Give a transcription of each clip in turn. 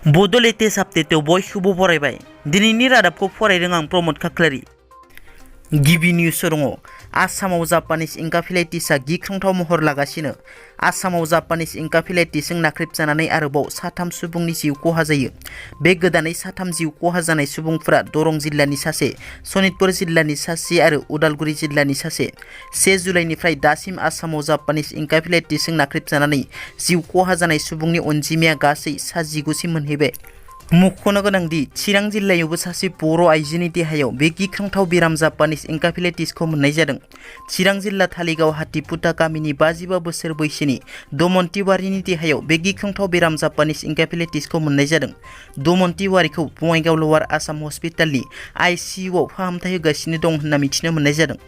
बड' लेटेस्ट आपडेटआव बयखौबो बरायबाय। दिनैनि रादाबखौ फरायदों आं प्रमद खाख्लारि। गिबि निउसआव दङ आसामाव जापानिस इनकाफिलाइटिसआ गिख्रंथाव महर लागासिनो। आसामाव जापानिस इनकाफिलाइटिसजों नाख्रेबजानानै आरोबाव 3 सुबुंनि जिउ खहा जायो। बे गोदानै 3 जिउ खहा जानाय सुबुंफोरा दरं जिल्लानि सासे, सनितपुर जिल्लानि सासे आरो उदालगुरि जिल्लानि सासे। 1 जुलाइनिफ्राय दासिम आसामाव जापानिस इनकाफिलाइटिसजों नाख्रेबजानानै जिउ खहा जानाय सुबुंनि अनजिमाया गासै 19सिम मोनहैबाय। मख'नो गोनांदि चिरां जिल्लायावबो सासे बर' आइजोनि देहायाव बे गिख्रंथाव बेराम जापानिस इनकाफिलाइटिसखौ मोननाय जादों। चिरां जिल्ला थालिगाव हातिपुटा गामिनि 55 बोसोर बैसोनि दमन तिवारीनि देहायाव बे गिख्रंथाव बेराम जापानिस इनकाफिलाइटिसखौ मोननाय जादों। दमन तिवारीखौ बङाइगाव लवार आसाम हस्पिटालनि आइसिइउआव फाहामथाय होगासिनो दं होनना मिथिनो मोननाय जादों।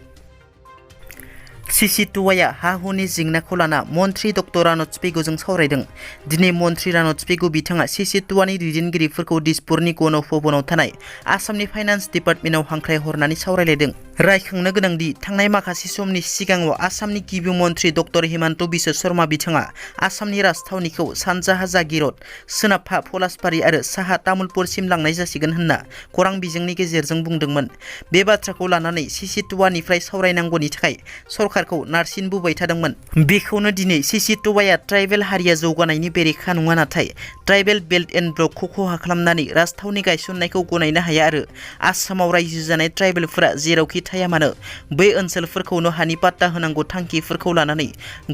सिसिटुवाया हा-हुनि जेंनाखौ लाना मन्त्रि डक्टर रानथ पेगुजों सावरायदों। दिनै मन्त्रि रानथ पेगु बिथाङा सिसिटुवानि दैदेनगिरिफोरखौ दिसपुरनि गण भवनाव थानाय आसामनि फाइनान्स डिपार्टमेन्टआव हांख्रायहरनानै सावरायलायदों। रायखांनो गोनांदि थांनाय माखासे समनि सिगाङाव आसामनि गिबि मन्त्रि डक्टर हिमन्त बिश्व शर्मा बिथाङा आसामनि राजथावनिखौ सानजाहा जागिरद, सोनाबहा पलासबारि आरो साहा तामुलपुरसिम लांनाय जासिगोन होनना खौरां बिजोंनि गेजेरजों बुंदोंमोन। बे बाथ्राखौ लानानै सिसिटुवानिफ्राय सावरायनांगौनि थाखाय सरकारखौ नारसिनबोबाय थादोंमोन। बेखौनो दिनै सिसिटुवाया ट्राइबेल हारिया जौगानायनि बेरेखा नङा, नाथाय ट्राइबेल बेल्ट एन्ड ब्लकखौ खहा खालामनानै राजथावनि गायसननायखौ गनायनो हाया आरो आसामाव रायजो जानाय ट्राइबेलफोरा जेरावखि थाया मानो बै ओनसोलफोरखौनो हानि पाट्टा होनांगौ थांखिफोरखौ लानानै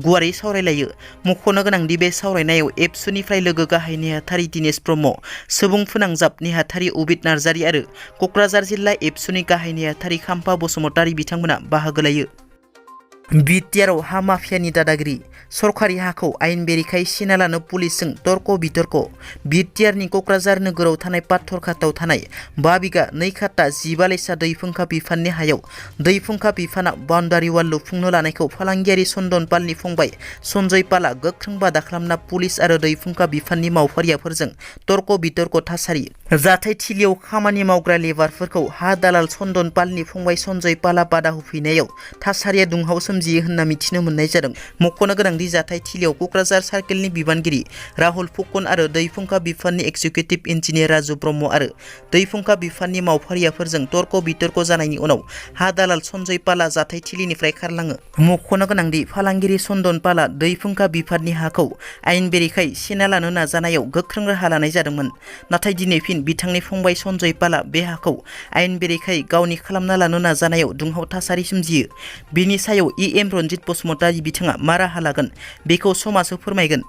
गुवारै सावरायलायो। मख'नो गोनांदि बे सावरायनायाव एबसुनिफ्राय लोगो गाहाय नेहाथारि दिनेश ब्रह्म, सुबुं फोनांजाब नेहाथारि उदित नार्जारि आरो क'क्राझार जिल्ला एबसुनि गाहाय नेहाथारि खाम्फा बसुमतारि बिथांमोना बाहागो लायो। बिटिआरआव हा माफियानि दादागिरि, सरकारि हाखौ आयेन बेरेखायै सेना लानो पुलिसजों तर्क बितर्क। बिटिआरनि क'क्राझार नोगोराव थानाय पाथरघाटाव थानाय 5 बिघा 2 खाथा 15 लेसा दै फुंखा बिफाननि हायाव दै फुंखा बिफाना बाउन्डारि वाल लुफुंनो लानायखौ फालांगियारि चन्दन पालनि फंबाय सन्जय पालआ गोख्रों बादा खालामना पुलिस आरो दै फुंखा बिफाननि मावफारियाफोरजों तर्क बितर्क थासारि। जाथाय थिलियाव खामानि मावग्रा लेबारफोरखौ हा दालाल चन्दन पालनि फंबाय सन्जय पालआ बादा होफैनायाव थासारिया दुंहाव सोमजियो होनना मिथिनो मोननाय जादों। मख'नो गोनांदि जाथाय थिलियाव क'क्राझार सार्केलनि बिबानगिरि राहुल फुकन आरो दै फुंखा बिफाननि एक्जिकिउटिभ इन्जिनियार राजु ब्रह्म आरो दै फुंखा बिफाननि मावफारियाफोरजों तर्क बितर्क जानायनि उनाव हा दालाल सन्जय पालआ जाथाय थिलिनिफ्राय खारलाङो। मख'नो गोनांदि फालांगिरि चन्दन पालआ दै फुंखा बिफाननि हाखौ आयेन बेरेखायै सेना लानो नाजानायाव गोख्रों राहा लानाय जादोंमोन। नाथाय दिनै फिन बिथांनि फंबाय सन्जय पालआ बे हाखौ आयेन बेरेखायै गावनि खालामना लानो नाजानायाव दुंहाव थासारि सोमजियो। बेनि सायाव इएम रन्जित बसुमतारी बिथाङा मा राहा लागोन बेखौ समाजो फोरमायगोन।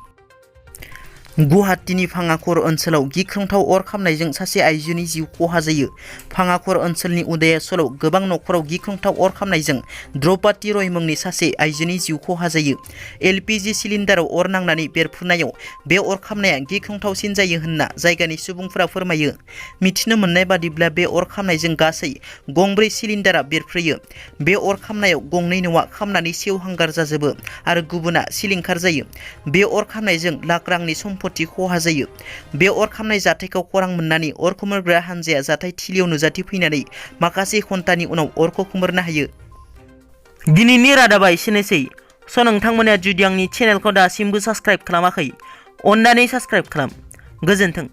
गुवाहाटीनि भाङाखर ओनसोलाव गिख्रंथाव अर खामनायजों सासे आइजोनि जिउ खहा जायो। भाङाखर ओनसोलनि उदयासलाव गोबां नखराव गिख्रंथाव अर खामनायजों द्रौपदी रय मुंनि सासे आइजोनि जिउ खहा जायो। एलपिजि सिलिन्डाराव अर नांनानै बेरफ्रुनायाव बे अर खामनाया गिख्रंथावसिन जायो होनना जायगानि सुबुंफोरा फोरमायो। मिथिनो मोननाय बादिब्ला बे अर खामनायजों गासै गंब्रै सिलिन्डारा बेरफ्रुयो। बे अर खामनायाव गंनै न'आ खामनानै सेवहांगार जाजोबो आरो गुबुना सिलिंखार जायो। बे अर खामनायजों लाख रांनि सम्पति खहा जायो। बे अर खामनाय जाथायखौ खौरां मोननानै अर खोमोरग्रा हान्जाया जाथाय थिलियाव नुजाथि फैनानै माखासे घन्टानि उनाव अरखौ खोमोरनो हायो। दिनैनि रादाबा एसेनोसै। नोंथांमोना जुदि आंनि चेनेलखौ दासिमबो साबस्क्राइब खालामाखै, अन्नानै साबस्क्राइब खालाम। गोजोन्थों।